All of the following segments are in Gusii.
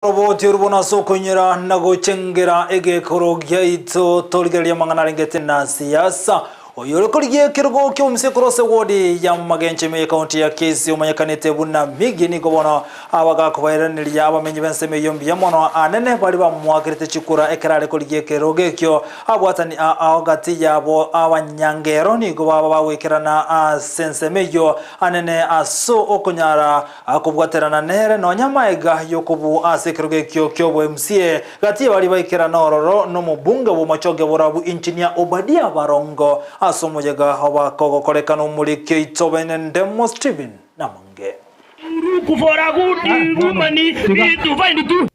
Roboti oru bono ase okoinyora na gochengera egekoro giaito torigereria amang'ana arengete na siasa. Oyore korigia ekerogo ki'omoisia korwa ase ward ya Magencho ime y'ekaunti ya Kisii omanyekanete buna Miggy nigo bono abagakobairaneria abamenyi b'ensemo eyio mbuya mono anene baria bamoakerete chikura ekero are korigia ekerogo ekio. Abwatani ao gati yabo abanyangero nigo baba bagoikerana ase ensemo eyio anene ase okonyara Akobwaterana nere nonya amaega y'okobua ase ekerogo ekio ki'oboMCA, gati y'abaria baikerana ororo nomobunge bw'omochoge borabu Engineer Obadia Barongo ase omoyega obakogokorekana omoriki oito bene Ndemo Stephen Namonge.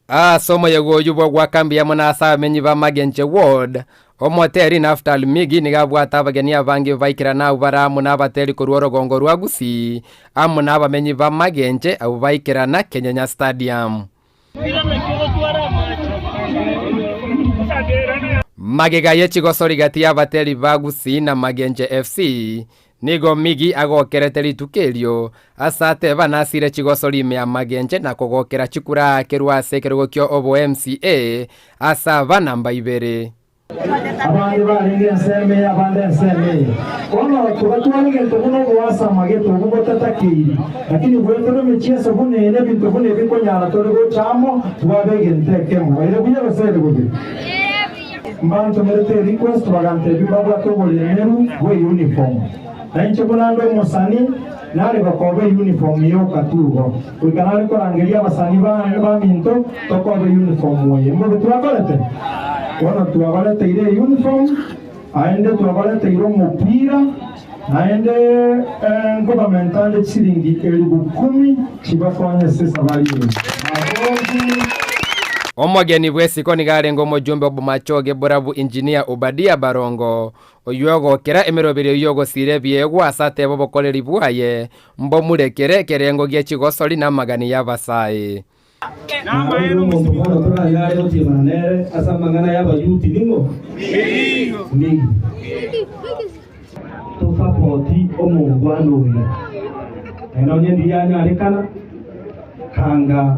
Ase omoyega oyio bw'ogoaka mbuya mono ase abamenyi ba Magenche Ward, Omoteri Naftal Migi nigo abwate abageni abange baikerane abwo bare amo nabateri korwa orogongo rwa Gusii, amo nabamenyi b'amagenche abwo baikerana Kenyenya Stadium. Magega ye chigosori gati y'abateri ba Gusii na Magenche FC, nigo Migi agokerete rituko erio, ase ateba nasire chigosori ime ya Magenche na kogokera chikura akerwa ase ekerogo kio obo MCA ase aba namba ibere. Abande barenge ensemo eye, abande ensemo eye. Bono togatwara egento buna ogoasama gete obwo botatakeiri, lakini goetera emechieso buna eye na ebinto buna ebi nkonyara tore gocha amo twabe egento ekemo. Ere buya gose ere bobe? Mbantomerete erequest bagantebia mbabwate oboremeru bwe uniform. Na inche buna nde omosani nare gokoba euniform yoka tu igo. Goika nare korangeria abasani bane baminto tokobe euniform eye. Mbobe twakorete? Bono twabareteire euniform, aende twabareteire omopira, naende nkobamenta nde chisiringi elibu kumi chibakonye ase esabari eye. Makofi. Omogeni bw'esiko nigo arenge omojumbe o Bomachoge Borabu Engineer Obadia Barongo, oyio ogokera emeroberio y'ogosiira ebiegwa ase atebe obokoreri bwaye, mbomurekere ekerengo gie chigosori na amagani y'abasae. Naboigo omonto bono toranyare gotiemana nere ase amang'ana y'Abayuti ning'o? Migi. Tosapoti omongwana oyo, naende onye ndiyanyarekana, kanga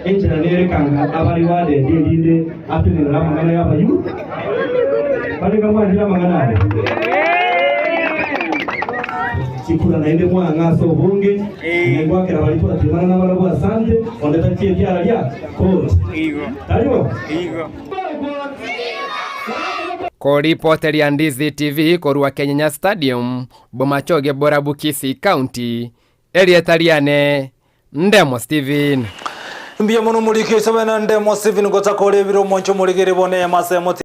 enchera nere kanga abare wadedi erinde atenenere amang'ana y'Abayuti. Barenge mwanchire amang'ana aya? Chikura naende mwang'a ase obonge, nengwakera baria twatimana nabarabwo asante, onde tachieti araria koti. Tari bo? Koripoteria Ndizi TV korwa Kenyenya Stadium, Bomachoge Borabu Kisii County, Erieta riane Ndemo Steven. Mbuya mono omoriki oiso bene Ndemo Steven gotakora ebire omonche omorigeri bone emase emoti.